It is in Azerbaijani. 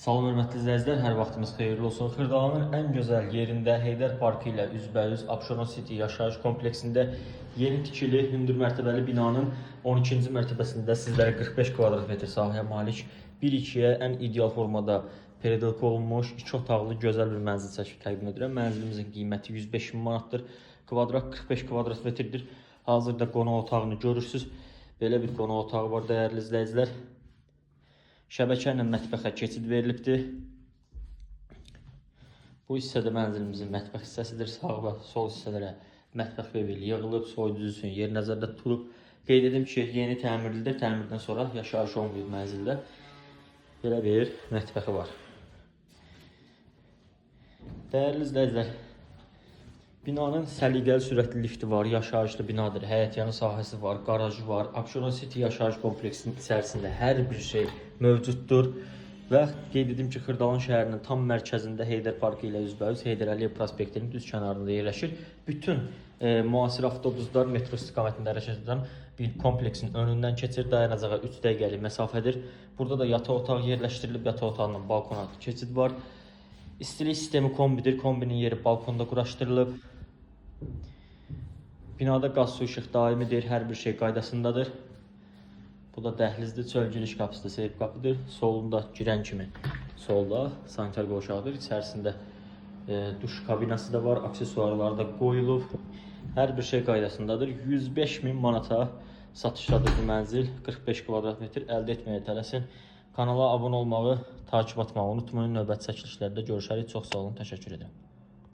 Salam hörmətli izləyicilər, hər vaxtınız xeyirli olsun. Xırdalanın ən gözəl yerində Heydər Parkı ilə üzbəüz Abşeron City yaşayış kompleksində yeni tikili hündür mərtəbəli binanın 12-ci mərtəbəsində sizlərə 45 kvadrat metr sahəyə malik 1-2-yə ən ideal formada peredelka olunmuş 2 otaqlı gözəl bir mənzil çəkib təqdim edirəm. Mənzilimizin qiyməti 105 min manatdır. Kvadrat 45 kvadrat metrdir. Hazırda qonaq otağını görürsüz. Belə bir qonaq otağı var dəyərli izləyicilər. Şəbəkə ilə mətbəxə keçid verilibdir. Bu hissədə mənzilimizin mətbəx hissəsidir. Sağ və sol hissələrə mətbəx mebeli yığılıb, soyuducu üçün yer nəzərdə tutulub. Qeyd edim ki, yeni təmirlidir. Təmirdən sonra yaşayış olmayıb mənzildə. Belə bir mətbəxi var. Dəyərli izləyicilər, binanın səliqəli sürətli lifti var, yaşayışlı binadır, həyətyanı sahəsi var, qarajı var. Abşeron City yaşayış kompleksinin içərisində hər bir şey mövcuddur. Və qeyd edim ki, Xırdalan şəhərinin tam mərkəzində Heydər Parkı ilə üzbəüz Heydər Əliyev prospektinin düz kənarında yerləşir. Bütün müasir avtobuslar metro istiqamətində hərəkət edən bir kompleksin önündən keçir. Dayanacağa 3 dəqiqəlik məsafədir. Burada da yataq otağı yerləşdirilib, yataq otağından balkona keçid var. İstilik sistemi kombidir. Kombinin yeri balkonda quraşdırılıb. Binada qaz, su, işıq daimidir. Hər bir şey qaydasındadır. Bu da dəhlizdir. Çöl giriş qapısı da seyf qapıdır. Solunda girən kimi solda sanitar qovşağıdır. İçərisində duş kabinası da var. Aksesuarlar da qoyulub. Hər bir şey qaydasındadır. 105 min manata satışdadır bu mənzil. 45 kvadrat metr əldə etməyə tələsin. Kanala abunə olmağı, takip atmağı unutmayın. Növbəti çəkilişlərdə görüşərik. Çox sağ olun. Təşəkkür edirəm.